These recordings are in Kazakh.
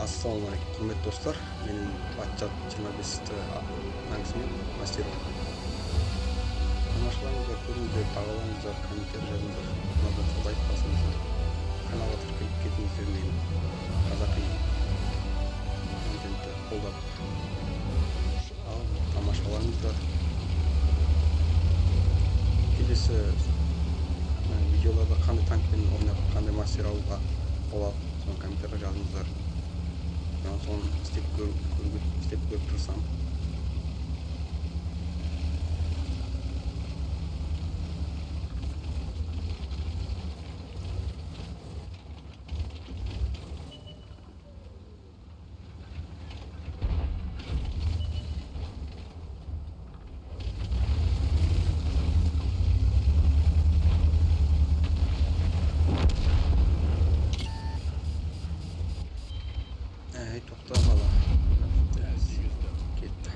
Ассалаумағалейкум, құрметті достар. Менің Батчат 25-ті танкісімен мастер. Тамашалаңыздар, көріңіздер, бағалаңыздар, комментарий жазыңыздар, ұнап жатса лайк басыңыздар, каналға тіркеліп кетіңіздер. Мен қазақи контентті қолдап, ал тамашалаңыздар. Келесі видеоларда қандай танкпен ойнап, қандай мастер алуға болады, соны комментарий жазыңыздар. Мен соны істеп істеп көріп тырысамын. Әй, тоқта, бала. Кетті.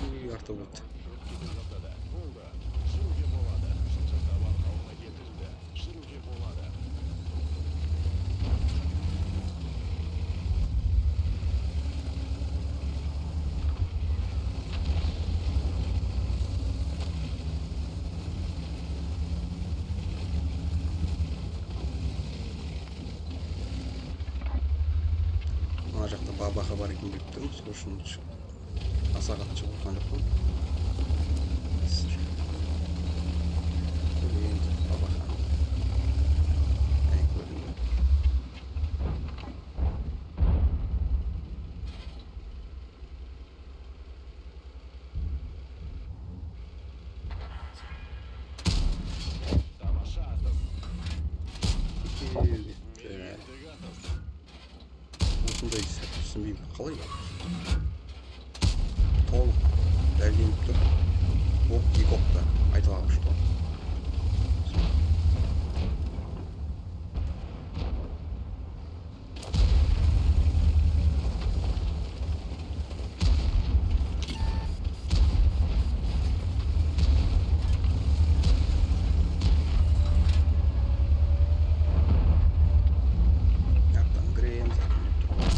Үй, артып өтті. Болды. Жүруге болады. Шыншыртабан қалпына келтірілді. Жүруге болады. Мына жақта бабаха бар екен біліп тұрмын, сол үшін аса қатты шығып отырған жоқпын. Қазір көрейін бабаханы. Әй, көрінді. Тамаша атыс. Кетті. Мергендік атыс. Осындай сәт түсінбеймін, қалай толық дәлденіп тұр, оқ екі оқты айта аламын, что жақтан кіреміз деп тұр ғой.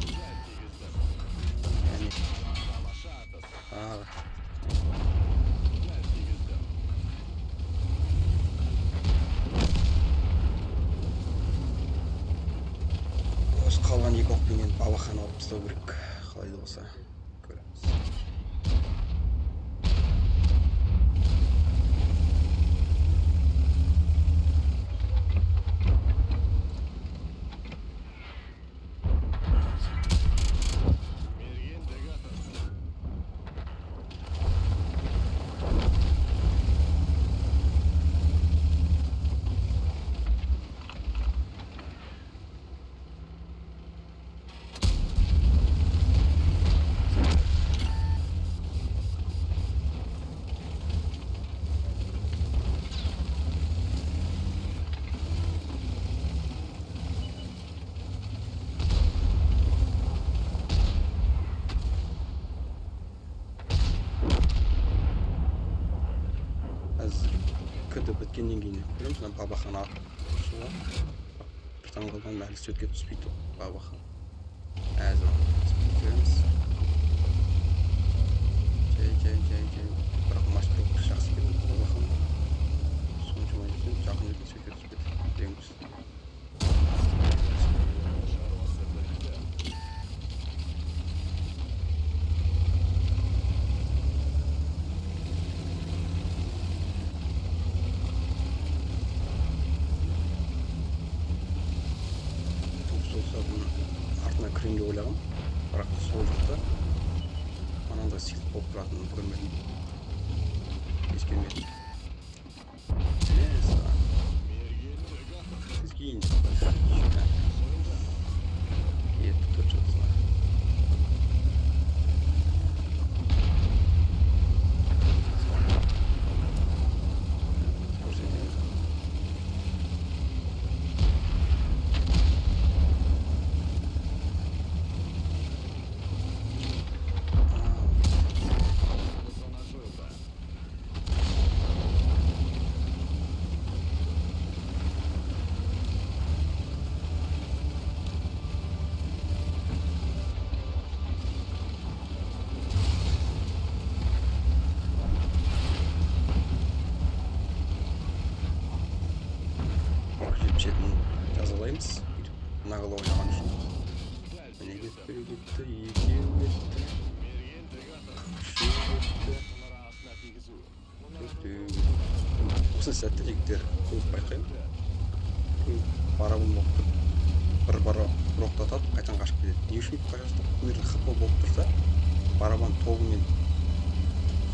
Дәл тигіздім. Яғни Тамаша атыс. Тағы. Дәл тигіздім. Осы қалған екі оқпенен бабаханы алып тастау керек, қалай да болса, көреміз. Мергендік атыс. Қазір КД біткеннен кейін көреміз. Мына бабаханы атып шығуға бір таң қалған, әлі суретке түспей тұр бабахан. Әзір көреміз. Жай, жай, жай, жай. Бірақ мастерок жақсы екен бабахан, соншама жерден, жақын жерден суретке түспеді. Көреміз. Шаруасы бітті. Сол бұның артына кіремін деп ойлағанмын, бірақ сол жақта анандай сыйлық болып тұратынын көрмедім, ескермедім. Мә саған. Мергендік атыс. Сізге Сойылды. Кетті төрт жұлдызға. Көрсетемін. Нысана жойылды. 77-ін жазалаймыз, өйтіп нагло ойнаған үшін. Дәл Міне, тигіздім. кетті, біреу кетті, екеу кетті, Мерген тік атыс. үшеу кетті, Мұнара астына тигізу. төртеу кетті. Осы сәтте, жігіттер, көп байқаймын, көп барабан болып тұрып, бір бара бір оқты атады, қайтадан қашып кетеді. Не үшін қашасың? Бұл жерде хп болып тұрса, барабан тобымен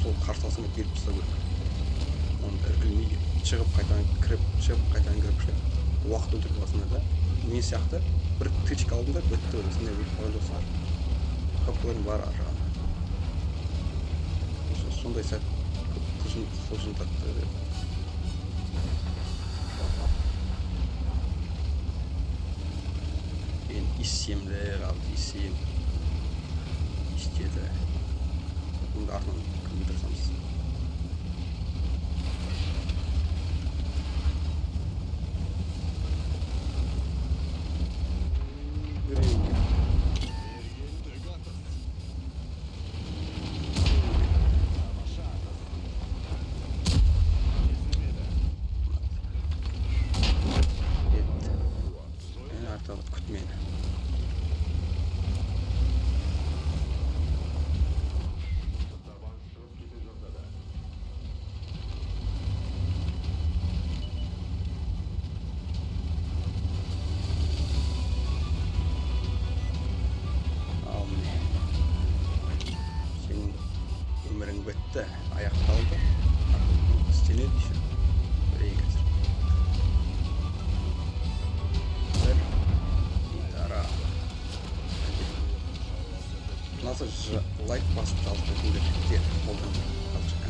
сол қарсыласыңа беріп тастау керек. Оны іркілмей шығып, қайтадан кіріп, шығып, қайтадан кіріп ше, уақыт өлтіріп аласыңдар да. Мен сияқты бір тычка алдыңдар, бітті, осындай өліп қалған жоқсыңдар. ХП-ларың бәрі ар жағында. Осы сондай сәт көп құлшынтатты. Енді ИС-7-ді қалды, ИС-7 ИС-7. Енді артынан кіруге тырысамыз. Біреу. Мерген тік атыс. Тамаша атыс. Кесілмеді. Кетті. Жойылды. Енді артынан күт мені. Табан шығып кете жаздады. Ал міне. Сенің өмірің бітті, аяқталды. Артынан істеледі еще. Көрейік қазір. Бір, гитара. Мынасы лайк басып жазып өтіңдер, жігіттер, қолдаңдар. Қазір